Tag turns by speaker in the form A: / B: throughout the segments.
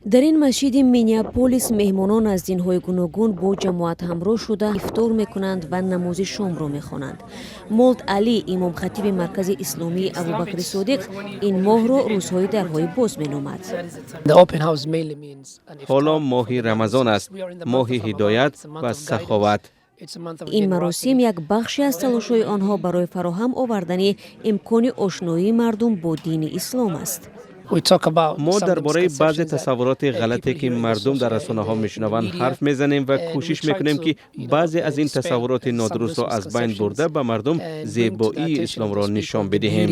A: Дар ин масҷиди Миннеаполис меҳмонон аз динҳои гуногун бо ҷамоат ҳамроҳ шуда, ифтор мекунанд ва намози шомро мехонанд. Молд Алӣ, имомхатиби Маркази исломии Абубакри Содиқ, ин моҳро рӯзҳои дарҳои боз меномад.
B: Ҳоло моҳи Рамазон аст, моҳи ҳидоят ва саховат.
A: Ин маросим як бахше аз талошҳои онҳо барои фароҳам овардани имкони ошноии мардум бо дини ислом аст.
B: Мо дар бораи баъзе тасаввуроти ғалате, ки мардум дар расонаҳо мешунаванд, ҳарф мезанем ва кӯшиш мекунем, ки баъзе аз ин тасаввуроти нодурустро аз байн бурда, ба мардум зебоии исломро нишон бидиҳем.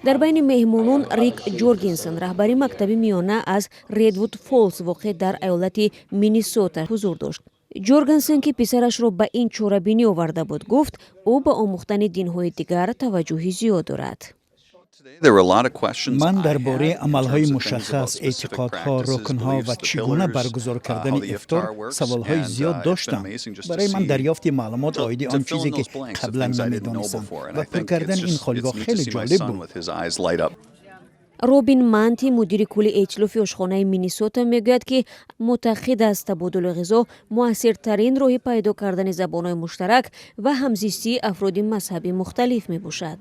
A: Дар байни меҳмонон Рик Ҷоргенсен, раҳбари мактаби миёна аз Редвуд Фолс, воқеъ дар аёлати Миннесота, ҳузур дошт. Ҷоргенсен, ки писарашро ба ин чорабинӣ оварда буд, гуфт, ӯ ба омӯхтани динҳои дигар таваҷҷӯҳи зиёд дорад.
C: Ман дар бораи амалҳои мушаххас, эътиқодҳо, рукнҳо ва чӣ гуна баргузор кардани ифтор саволҳои зиёд доштам. Барои ман дарёфти маълумот оиди он чизе, ки қаблан намедонистам, ва пур кардани ин холигоҳ хеле ҷолиб буд.
A: Робин Манти, мудири кулли эътилофи ошхонаи Миннесота, мегӯяд, ки муътақид аст, табодули ғизо муассиртарин роҳи пайдо кардани забонҳои муштарак ва ҳамзистии афроди мазҳаби мухталиф мебошад.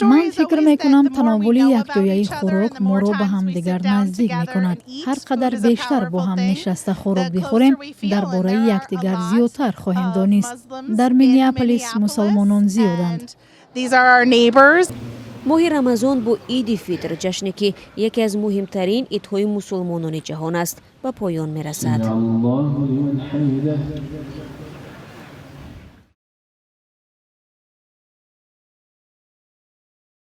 D: Ман фикр мекунам, тановули якҷояи хӯрок моро ба ҳамдигар наздик мекунад. Ҳар қадар бештар бо ҳам нишаста хӯрок бихӯрем, дар бораи якдигар зиёдтар хоҳем донист. Дар Миннеаполис мусалмонон зиёданд.
A: Моҳи Рамазон бо Иди Фитр, ҷашне ки яке аз муҳимтарин идҳои мусулмонони ҷаҳон аст, ба поён мерасад.